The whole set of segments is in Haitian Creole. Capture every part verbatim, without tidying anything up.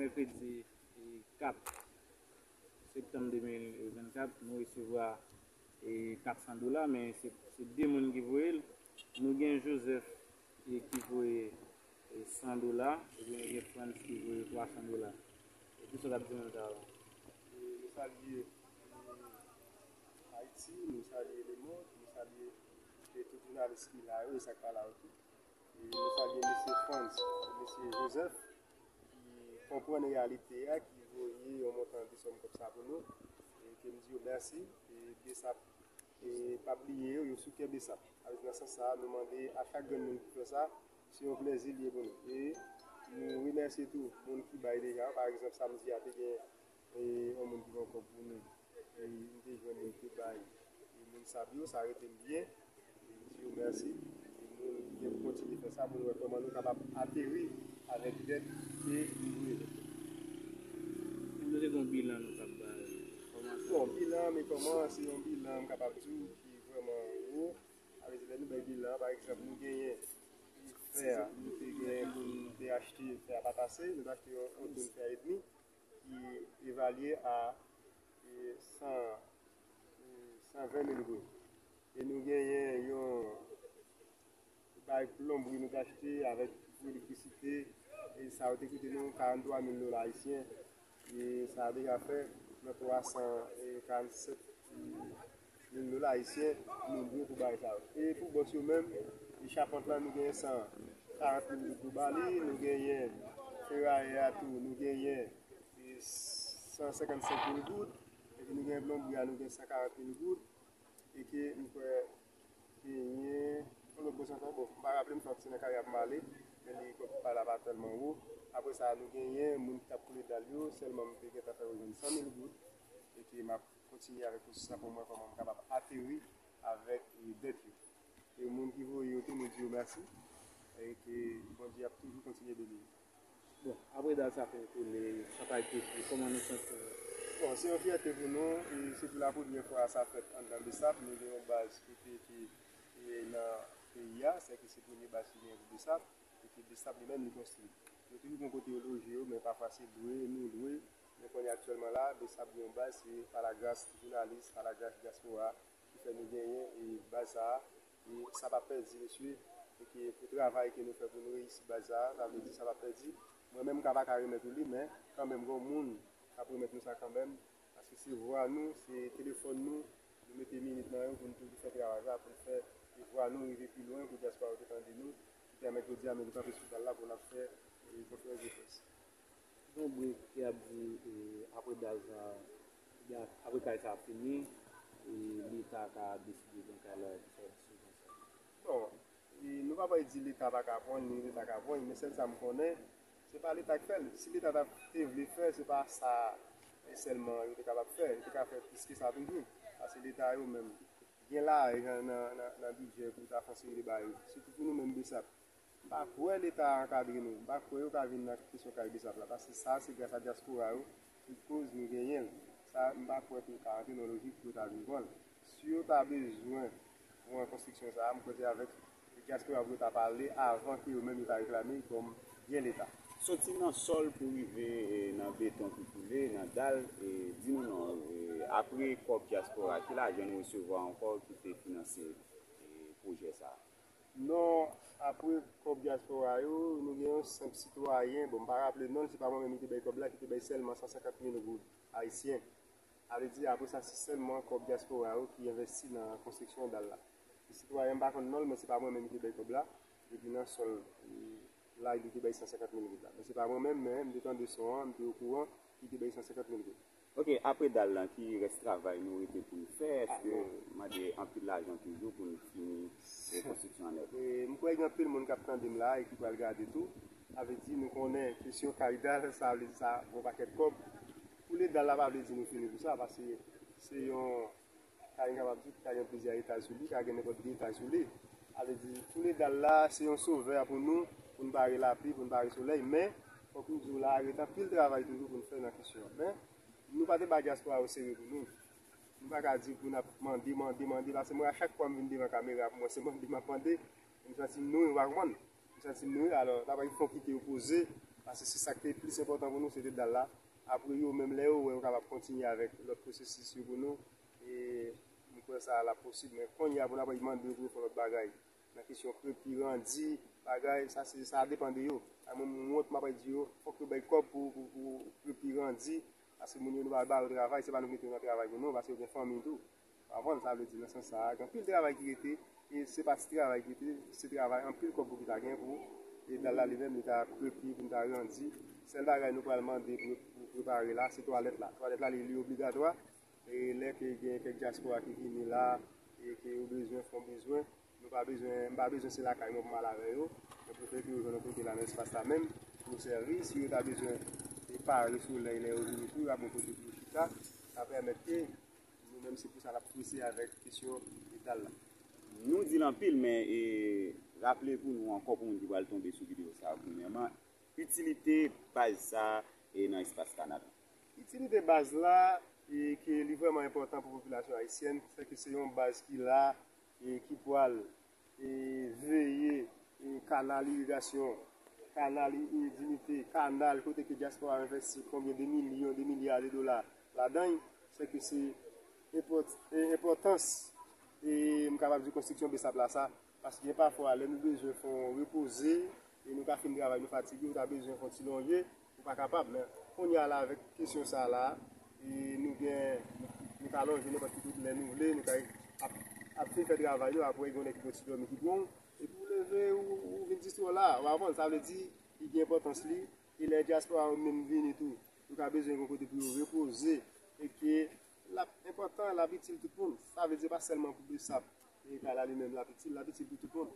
Mèkredi kat septanm de mil vennkat, nou resevwa kat san dola, men se de moun ki voye l. Nou gen Joseph ki voye san dola, epi nou gen Frantz ki voye twa san dola. Kisa w t ap di moun sa yo? Nou salye Ayiti, nou salye lemonn, nou salye tout jounalis ki la yo e sa k pa la yo tou. E nou salye mesye Frantz, mesye Joseph, ki konprann reyalite a, ki voye yon montan de sòm kòb sa pou nou. E ke m di yo mèsi. E BSAP, e pa bliye yo, yo sou kè BSAP. Nan sans sa, nou mande a chak grenn moun ki fè sa, se yon plèzi li ye pou nou. E nou remèsye tou moun ki bay deja. Pa egzanp, samdi a te gen yon moun ki pran kòb pou nou. E nou te jwenn moun ki te bay moun sab yo, sa rete m byen. E m di yo mèsi. E nou gen pou kontinye fè sa pou nou wè kòman nou kapab ateri avèk dèt ke nou dwe. Nou te gen yon bilan nou t ap bay. Kòman sa? Bon, bilan, men kòman se yon bilan, m kapab di w, ki vrèman wo. Sa vle di, lè nou bay bilan, pa egzanp, nou genyen fè a, nou te genyen pou nou te achte fè a pa t ase, nou te achte yon, yon tonn fè a edmi ki evalye a e, san, e, san ven mil goud. E nou genyen yon bay plonbri nou te achte avèk elektrisite, e sa yo te koute nou karannntwa mil dola ayisyen. E sa a deja fè nan twa san karannsèt mil dola ayisyen nou dwe pou bagay sa yo. E pou bòs yo menm, e chapant lan, nou genyen san karant mil goud pou ba li, nou genyen ferayè a tou, nou genyen e, san senkannsenk mil goud, epi nou genyen plonbri a, nou gen san karant mil goud, e ke m kwè genyen yon lòt bòs ankò. Bon, m pa raple m, fòk se nan karyè a pou m ale, men li pa la pa tèlman wo. Apre sa, nou genyen moun ki t ap koule dal yo, sèlman m te gentan fè yo jwenn san mil goud, e ke m ap kontinye avèk pwosesis la pou m wè kòman m kapab ateri avèk e, dèt yo. E moun ki voye yo tou, nou di yo mèsi, e ke Bondye ap toujou kontinye beni yo. Bon, apre dal sa fin koule, sa pa ekri, kòman nou santi nou? Bon, se yon fyète pou nou, e se pou la premyè fwa sa fèt anndan BSAP. Nou gen yon baz kote ki e nan peyi a, sèke se premye baz ki genyen pou BSAP, e ke BSAP li menm li konstwi. Yo toujou gen kote yo loje yo, men pafwa se lwe, nou lwe. Men kounye a aktyèlman la, BSAP gen yon baz, se pa lagras jounalis, pa lagras dyaspora, ki fè nou genyen e baz sa a. E sa p ap pèdi, mesye. E ke pou travay ke nou fè pou nou reyisi baz sa a, sa vle di sa p ap pèdi. Mwen menm, m ka pa ka remèt ou li, men kanmenm, gen yon moun k ap remèt nou sa kanmenm. Paske se vwa nou, se telefòn nou, nou mete minit nan yo pou nou toujou fè travay sa, pou nou fè e vwa nou rive pi lwen, pou dyaspora yo te tande nou, ki pèmèt jodi a, men nou kanpe sou dal la pou n ap fè e konferans de près. Gen yon bri ki ap di, e, apre dal sa, oubyen apre kay sa fini, e, Leta ka deside pran kay la, ki sa w di sou sa? Bon, e, nou pa pral di Leta pa ka pran l, ni Leta ka pran l, men sèl sa m konnen, se pa Leta k fè l. Si Leta ta te vle fè, se pa sa e sèlman yo te kapab fè. Yo te ka fè plis ke sa toujou. Paske Leta yo menm, gen lajan nan, nan, nan bidjè pou ta fè yon seri de bagay. Sitou pou nou menm BSAP. M pa kwè Leta a ankadre nou. M pa kwè yo ka vin nan kesyon kay BSAP la. Paske sa, se gras a dyaspora yo ki koz nou genyen l. Sa, m pa kwè ke yo ka rantre nan lojik pou yo ta vin pran l. Si yo ta bezwen pran konstriksyon sa a, m kwè se avèk dyaspora pou yo ta pale avan ke yo menm yo ta reklame kòm byen Leta. Soti nan sòl pou rive e, nan beton ki koule, nan dal, e, di nou non, e, apre kòb dyaspora, ki lajan nou resevwa ankò ki te finanse e, pwojè sa a? Non, apre kòb dyaspora yo, nou gen yon senp sitwayen, bon, m pa raple non l, se pa mwen menm ki te bay kòb la, ki te bay sèlman san senkant mil goud ayisyen. Sa vle di, apre sa, se sèlman kòb dyaspora yo ki envesti nan konstriksyon dal la. E sitwayen, m pa konn non l, men se pa mwen menm ki te bay kòb la. Epi nan sòl, e, la, li te bay san senkant mil goud la. Men se pa mwen menm, men m te tande son an, m te okouran, li te bay san senkant mil goud. Ok, apre dal lan, ki rès travay nou rete pou n fè? Èske mande anpil lajan toujou pou n fini rekonstriksyon an nèt? E, m kwè gen anpil moun k ap tande m la e ki pral gade tou. Sa vle di, nou konnen kesyon kay dal, sa vle di sa gon pakèt kòb. Koule dal la pa vle di nou fini pou sa, paske se yon, kay, m kapab di, ka gen plizyè etaj sou li, ka gen nenpòt de etaj sou li. Sa vle di, koule dal la, se yon sovè pou nou, pou n pare lapli, pou n pare solèy, men, fòk m di w la, rete anpil travay toujou pou n fè nan kesyon an. Men, nou pa te ba dyaspora yo sere pou nou. Nou pa ka di pou n ap mande, mande, mande, paske mwen, a chak fwa m vin devan kamera, pou mwen, se mande m ap mande, m santi m nouri, ou pa konprann? M santi m nouri, alò, ta pral fè yon kite yo poze, Paske se sa ki te plis enpòtan pou nou, se te dal la. Apre yo menm, lè yo wè yo kapab kontinye avèk lòt pwosesis yo pou nou, e m kwè sa l ap posib. Men kounye a pou n ap mande yo pou yo fè lòt bagay. Nan kesyon krepi, randi, bagay, sa se, sa depann de yo. A mwen, m wont, m ap di yo, fòk yo bay kòb pou, pou, pou krepi, randi, paske moun yo, nou pa ba yo travay, se pa nou ki mete yo nan travay pou nou, paske yo gen fanmi tou. Ou konprann? Sa vle di nan sans sa a, gen anpil travay ki rete, e se pa ti travay ki rete, se travay anpil kòb pou ki ta gen pou, e dal la li menm, li ta krepi, pou li ta randi. Sèl bagay nou pral mande pou, pou prepare la, se twalèt la. Twalèt la, li, li obligatwa. E lè ke gen kèk dyaspora ki vini la, e ke yo bezwen, fè yon bezwen, nou pa bezwen, m pa bezwen se lakay mwen pou m al avè yo. Mwen prefere ke yo jwenn yon kote la nan espas la menm, pou yo sèvi. Si yo ta bezwen e pare solèy lè yo vini tou, y ap gen kote pou yo chita. Sa pèmèt ke nou menm se pou sa n ap prese avèk kesyon dal la. Nou di l anpil, men e, raple pou nou ankò, pou moun ki pral tonbe sou videyo sa a premyèman, itilite baz sa a e nan espas kanal. Itilite baz la, e ke li vrèman enpòtan pou popilasyon ayisyèn, se ke se yon baz ki la, e ki pral, e veye, e kanal irigasyon, kanal, e, Dinite, kanal kote ke dyaspora envesti konbyen de milyon, de milya de dola ladan l, se ke se enpòt-, e enpòtans, e m kapab di konstriksyon besap la sa, paske gen pafwa lè nou bezwen fè yon repoze, e nou ka fin travay, nou fatige, ou ta bezwen fè yon ti lonje, ou pa kapab. Men kounye a la, avèk kesyon sa la, e nou gen, nou ka lonje nenpòt ki tout lè nou vle, nou ka ap, ap fin fè travay nou, apre gen yon nèg ki gen ti dòmi ki pran w, epi ou leve, ou, ou vin distwè w la, ou konprann? Sa vle di, li gen enpòtans li, e lè dyaspora yo menm vini tou, yo ka bezwen yon kote pou yo repoze, e ke l ap enpòtan, l ap itil tout moun. Sa vle di, pa sèlman pou besap, e kay la li menm, l ap itil, l ap itil pou tout moun.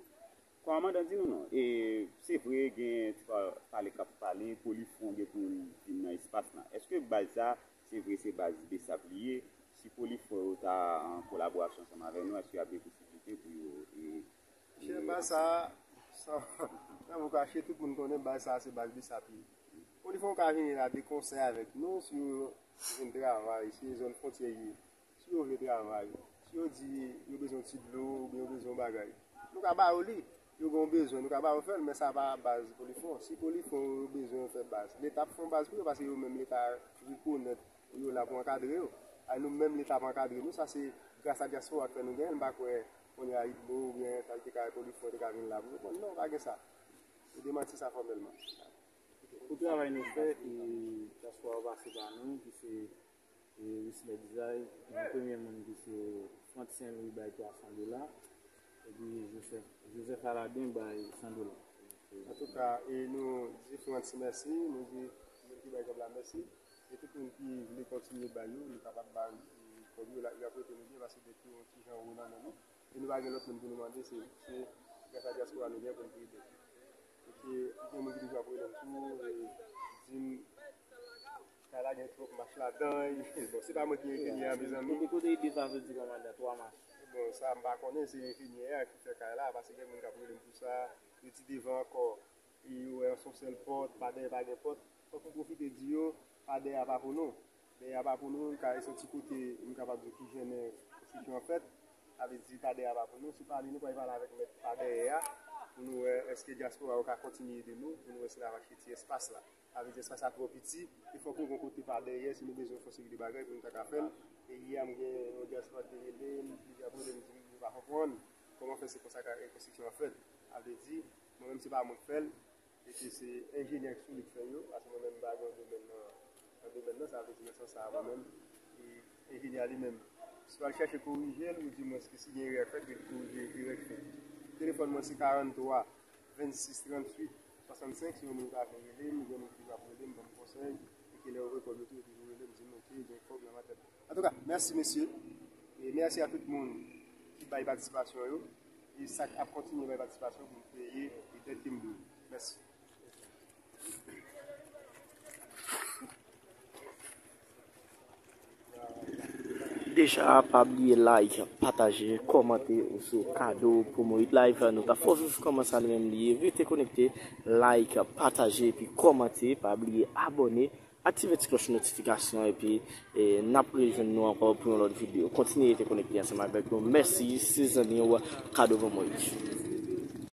Kòmandan, di nou non. E, se vre, gen ti pa-, pale k ap pale, Polifwon gen pou l vin nan espas lan. Èske baz sa, se vre, se baz besap li ye? Si Polifwon yo ta an kolaborasyon ansanm avè nou, èske y ap gen posiblite pou yo, e, Chè, baz sa, san, san pou kache, tout moun konnen baz sa, se baz besap li ye. Polifwon ka vini la de konsèy avèk nou, si yo vin travay, si zòn fwontyè ye, si yo vle travay, si yo di yo bezwen ti dlo oubyen yo bezwen yon bagay, nou ka ba yo li. Yo gen yon bezwen, nou ka ba yo fè l, men sa pa baz Polifwon. Si Polifwon yo bezwen fè baz, Leta ap fè yon baz pou yo, paske yo menm Leta rekonèt yo la pou ankadre yo. A nou menm Leta ap ankadre nou, sa se gras a dyaspora k fè nou genyen l, m pa kwè kounye a Idmo oubyen sa ki te ka Polifwon te ka vin la pou reponn. Non, pa gen sa. Yo demanti sa fòmèlman. Pou travay nou fè, e, dyaspora yo pase pa nou, ki se, e, Wisler Dizay, gen premye moun ki se Frantz Saint Louis bay twa san dola, epi Joseph, Joseph Aladin bay san dola. Antouka, e nou di Frantz mèsi, nou di moun ki bay kòb la mèsi, e tout moun ki vle kontinye bay yo, nou kapab ba, e, kòb yo la, y ap rete nou byen, paske depi yon ti jan ou nan men nou. E nou pa gen lòt moun pou nou mande, se, se gras a dyaspora nou gen pou nou priye. Epi, gen moun ki toujou ap rele m tou, e, di m, kay la gen twòp mach ladan, e, bon, se pa mwen ki enjenyè a, mezanmi. Kote, kote ide sa soti, kòmandan, twa mach? Bon, sa m pa konnen, se enjenyè a ki fè kay la, paske gen moun k ap rele m pou sa, yo di devan ankò, e yo wè se yon sèl pòt, pa dèyè pa gen pòt. Fòk m pwofite di yo, pa dèyè a pa pou nou. Dèyè a pa pou nou, kay se yon ti kote, m kapab di ki jennen konstriksyon an fèt. Sa vle di pa dèyè a pa pou nou. Si pa li, nou pral pale avèk mèt pa dèyè a, pou nou wè èske dyaspora yo ka kontinye ede nou, pou nou wè si n ap achte ti espas la. Sa vle di espas la twò piti, e fòk nou gen yon kote pa dèyè, si nou bezwen fè yon seri de bagay pou nou ta ka fè l. E yè a m gen yon dyaspora ki te rele m, plizyè pwoblèm, di m yo pa konprann kòman fè se konsa ka, e, konstriksyon an fèt. Sa vle di, mwen menm se pa mwen k fè l, e ke se enjenyè k sou li k fè yo, paske mwen menm m pa gen yon domèn nan, nan domèn nan, sa vle di nan sans sa a, mwen menm, e enjenyè a li menm, si w al chèche korije l, ou di mwen ke si gen erè k fèt, ke li korije erè k fèt. Telefòn mwen se karannntwa, vennsis, tranntuit, swasannsenk, si yon moun ta vle rele m, gen moun ki toujou ap rele m, ban m konsèy, e ke lè yo rekòl yo tou, yo toujou rele m, di m, oke, gen kòb nan mantèl. Antouka, mèsi mesye, e mèsi a tout moun ki bay patisipasyon yo, e sa k ap kontinye bay patisipasyon pou n peye e dèt ke m dwe yo. Mèsi. Deja, pa bliye like, pataje, kòmante sou Kado Promo Hit Live. Nou ta fò viv kòman sa li menm li ye. Rete konekte, like, pataje, epi kòmante. Pa bliye abòne, aktive ti klòch notifikasyon, epi, e, n ap rejwenn nou ankò pou yon lòt videyo. Kontinye rete konekte ansanm avèk nou. Mèsi, se zanmi w, Kado Promo Hit.